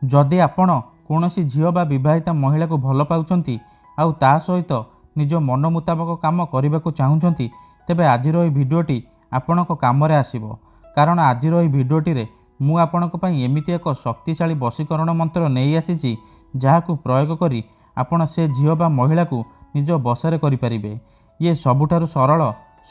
ଯଦି ଆପଣ କୌଣସି ଝିଅ ବା ବିବାହିତା ମହିଳାକୁ ଭଲ ପାଉଛନ୍ତି ଆଉ ତା ସହିତ ନିଜ ମନ ମୁତାବକ କାମ କରିବାକୁ ଚାହୁଁଛନ୍ତି, ତେବେ ଆଜିର ଏହି ଭିଡ଼ିଓଟି ଆପଣଙ୍କ କାମରେ ଆସିବ। କାରଣ ଆଜିର ଏହି ଭିଡ଼ିଓଟିରେ ମୁଁ ଆପଣଙ୍କ ପାଇଁ ଏମିତି ଏକ ଶକ୍ତିଶାଳୀ ବଶୀକରଣ ମନ୍ତ୍ର ନେଇ ଆସିଛି, ଯାହାକୁ ପ୍ରୟୋଗ କରି ଆପଣ ସେ ଝିଅ ବା ମହିଳାକୁ ନିଜ ବଶରେ କରିପାରିବେ। ଇଏ ସବୁଠାରୁ ସରଳ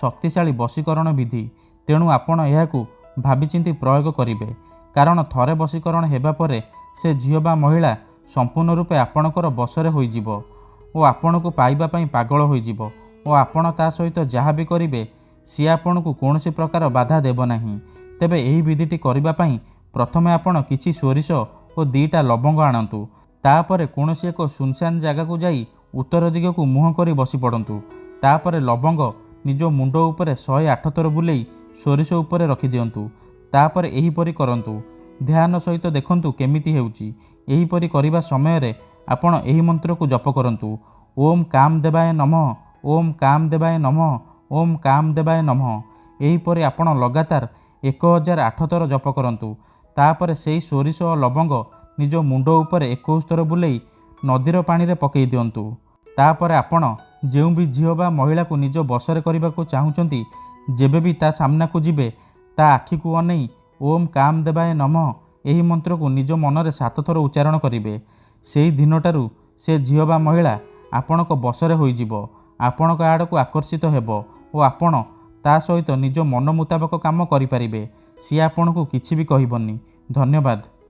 ଶକ୍ତିଶାଳୀ ବଶୀକରଣ ବିଧି, ତେଣୁ ଆପଣ ଏହାକୁ ଭାବିଚିନ୍ତି ପ୍ରୟୋଗ କରିବେ। କାରଣ ଥରେ ବଶୀକରଣ ହେବା ପରେ ସେ ଝିଅ ବା ମହିଳା ସମ୍ପୂର୍ଣ୍ଣ ରୂପେ ଆପଣଙ୍କର ବଶରେ ହୋଇଯିବ ଓ ଆପଣଙ୍କୁ ପାଇବା ପାଇଁ ପାଗଳ ହୋଇଯିବ ଓ ଆପଣ ତା ସହିତ ଯାହା ବି କରିବେ, ସିଏ ଆପଣଙ୍କୁ କୌଣସି ପ୍ରକାର ବାଧା ଦେବ ନାହିଁ। ତେବେ ଏହି ବିଧିଟି କରିବା ପାଇଁ ପ୍ରଥମେ ଆପଣ କିଛି ସୋରିଷ ଓ 2ଟା ଲବଙ୍ଗ ଆଣନ୍ତୁ। ତାପରେ କୌଣସି ଏକ ସୁନସାନ ଜାଗାକୁ ଯାଇ ଉତ୍ତର ଦିଗକୁ ମୁହଁ କରି ବସି ପଡ଼ନ୍ତୁ। ତାପରେ ଲବଙ୍ଗ ନିଜ ମୁଣ୍ଡ ଉପରେ 108 ଥର ବୁଲେଇ ସୋରିଷ ଉପରେ ରଖିଦିଅନ୍ତୁ। ତାପରେ ଏହିପରି କରନ୍ତୁ, ଧ୍ୟାନ ସହିତ ଦେଖନ୍ତୁ କେମିତି ହେଉଛି। ଏହିପରି କରିବା ସମୟରେ ଆପଣ ଏହି ମନ୍ତ୍ରକୁ ଜପ କରନ୍ତୁ, ଓମ୍ କାମ ଦେବାୟ ନମଃ, ଓମ୍ କାମ ଦେବାୟ ନମଃ, ଓମ୍ କାମ ଦେବାୟ ନମଃ। ଏହିପରି ଆପଣ ଲଗାତାର 1008 ଥର ଜପ କରନ୍ତୁ। ତାପରେ ସେଇ ସୋରିଷ ଓ ଲବଙ୍ଗ ନିଜ ମୁଣ୍ଡ ଉପରେ 21 ଥର ବୁଲେଇ ନଦୀର ପାଣିରେ ପକାଇ ଦିଅନ୍ତୁ। ତାପରେ ଆପଣ ଯେଉଁ ବି ଝିଅ ବା ମହିଳାକୁ ନିଜ ବଶରେ କରିବାକୁ ଚାହୁଁଛନ୍ତି, ଯେବେ ବି ତା ସାମ୍ନାକୁ ଯିବେ, ତା ଆଖିକୁ ଅନେଇ ଓମ୍ କାମ ଦେବାୟ ନମଃ ଏହି ମନ୍ତ୍ରକୁ ନିଜ ମନରେ 7 ଥର ଉଚ୍ଚାରଣ କରିବେ। ସେଇ ଦିନଠାରୁ ସେ ଝିଅ ବା ମହିଳା ଆପଣଙ୍କ ବଶରେ ହୋଇଯିବ, ଆପଣଙ୍କ ଆଡ଼କୁ ଆକର୍ଷିତ ହେବ ଓ ଆପଣ ତା ସହିତ ନିଜ ମନ ମୁତାବକ କାମ କରିପାରିବେ। ସିଏ ଆପଣଙ୍କୁ କିଛି ବି କହିବନି। ଧନ୍ୟବାଦ।